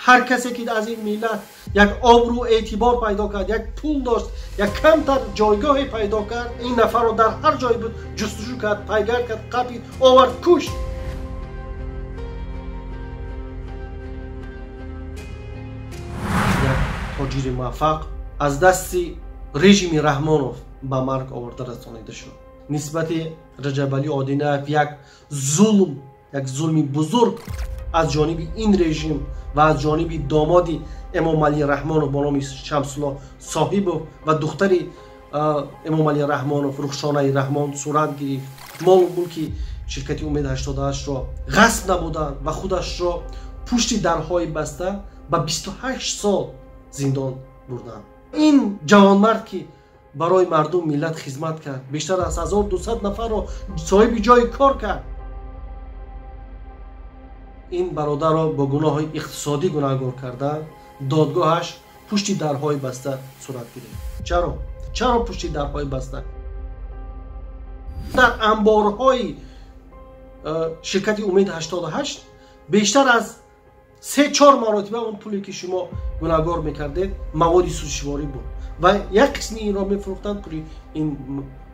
Ҳар касе ки аз ин миллат як обрӯ эътибор пайдо кард, як пул дошт, як камтар ҷойгоҳе пайдо кард, ин нафарро дар ҳар ҷое буд ҷустуҷӯ кард, пайгард кард, қапид, овард, кушт. Як тоҷири муваффақ аз дасти режими Раҳмонов ба марг оварда расонида шуд. Нисбати Раҷабалӣ Одинаев як зулм, як зулми бузург аз ҷониби ин режим ва аз ҷониби домоди Эмомалӣ Раҳмонов бо номи Шамсулло Соҳибов ва духтари Эмомалӣ Раҳмонов Рухшонаи Раҳмон сурат гирифт. Молу мулки ширкати Умед 88-ро ғасб намуданд ва худашро пушти дарҳои баста ба 28 сол зиндон бурданд. Ин ҷавонмард ки барои мардум миллат хизмат кард, бештар аз 1200 нафарро соҳиби ҷои кор кард, ин бародарро бо гуноҳи иқтисодӣ гунаҳгор кардан, додгоҳаш пушти дарҳои баста сурат гирифт. Чаро? Чаро пушти дарҳои баста? Дар анборҳои ширкати Умед 88 бештар аз 3-4 маротиба он пуле ки шумо гунаҳгор мекардед маводи сӯзишворӣ буд ва як қисми инро мефурӯхтанд, пули ин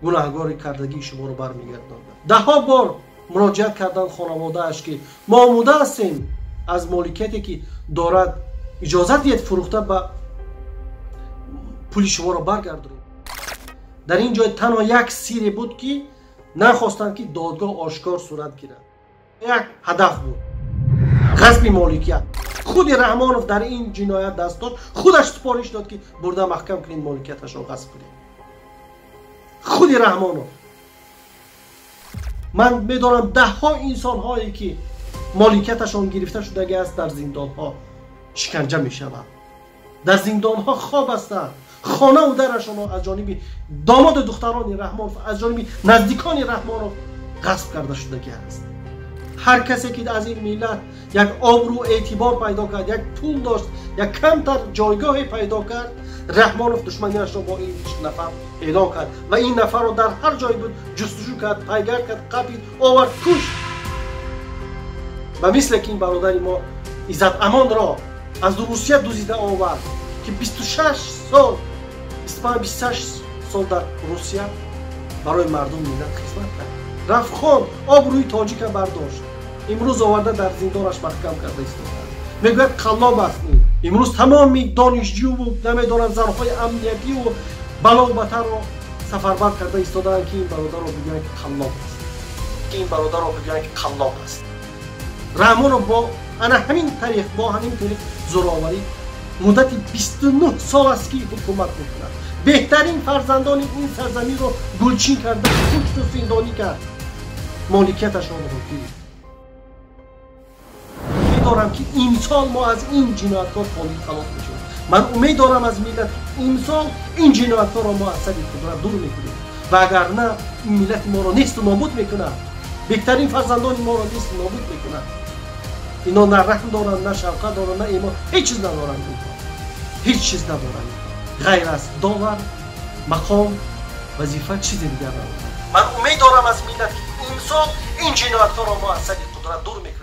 гунаҳгори кардагии шуморо бармегардонданд. Даҳҳо бор муроҷиат карданд хонаводааш ки мо омода ҳастем аз моликияте ки дорад иҷозат диҳед фурӯхта ба пули шуморо баргардонем. Дар ин ҷой танҳо як сире буд ки нахостанд ки додгоҳ ошкор сурат гирад. Як ҳадаф буд: ғасби моликият. Худи Раҳмонов дар ин ҷиноят даст дошт, худаш супориш дод ки бурда маҳкам кунед, моликияташро ғасб кунед. Худи Раҳмонов. Ман медонам даҳҳо инсонҳое ки моликияташон гирифта шудагӣ аст, дар зиндонҳо шиканҷа мешаванд, дар зиндонҳо хоб ҳастанд, хонаву дарашон аз ҷониби домоду духтарони Раҳмонов, аз ҷониби наздикони Раҳмонов ғасб карда шудагӣ аст. Ҳар касе ки аз ин миллат як обрӯ эътибор пайдо кард, як пул дошт, як камтар ҷойгоҳе пайдо кард, Раҳмонов душманиашро бо ин нафар эълон кард ва ин нафарро дар ҳар ҷое буд ҷустуҷӯ кард, пайгард кард, қапид, овард, кушт. Ва мисле ки ин бародари мо Иззат Амонро аз Русия дузида овард, ки 26 сол, 25-26 сол дар Русия барои мардум миллат хизмат кард, рафт хон, обрӯи тоҷика бардошт, имрӯз оварда дар зиндонаш маҳкам карда истодааст. Мегӯяд қаллоб аст ин. Имрӯз тамоми донишҷӯву намедонам занҳои амниятиву балову батарро сафарбар карда истодаанд ки ин бародарро бигӯянд ки қаллоб аст, ки ин бародарро бигӯянд ки қаллоб аст. Раҳмонов бо ана ҳамин тариқ, бо ҳамин тариқ зӯроварӣ муддати 29 сол аст ки ҳукумат мекунад. Беҳтарин фарзандони ин сарзаминро гулчин карда кушту зиндонӣ кард, моликияташонро гирифт. Умед дорам ки имсол мо аз ин ҷинояткор холӣ халос мешавем. Ман умед дорам аз миллат ки имсол ин ҷинояткорро мо аз сари қудрат дур мекунем ва агар на ин миллати моро несту нобуд мекунад, беҳтарин фарзандони моро несту нобуд мекунад. Ино на раҳм доранд, на шафқат доранд, на имон, ҳеҷ чиз надоранд. Ҳеҷ чиз надоранд ғайр аз доллар, мақом, вазифа, чизе дигар надоранд. Ман умед дорам аз миллат ки имсол ин ҷинояткорро мо аз сари қудрат дур мекунем.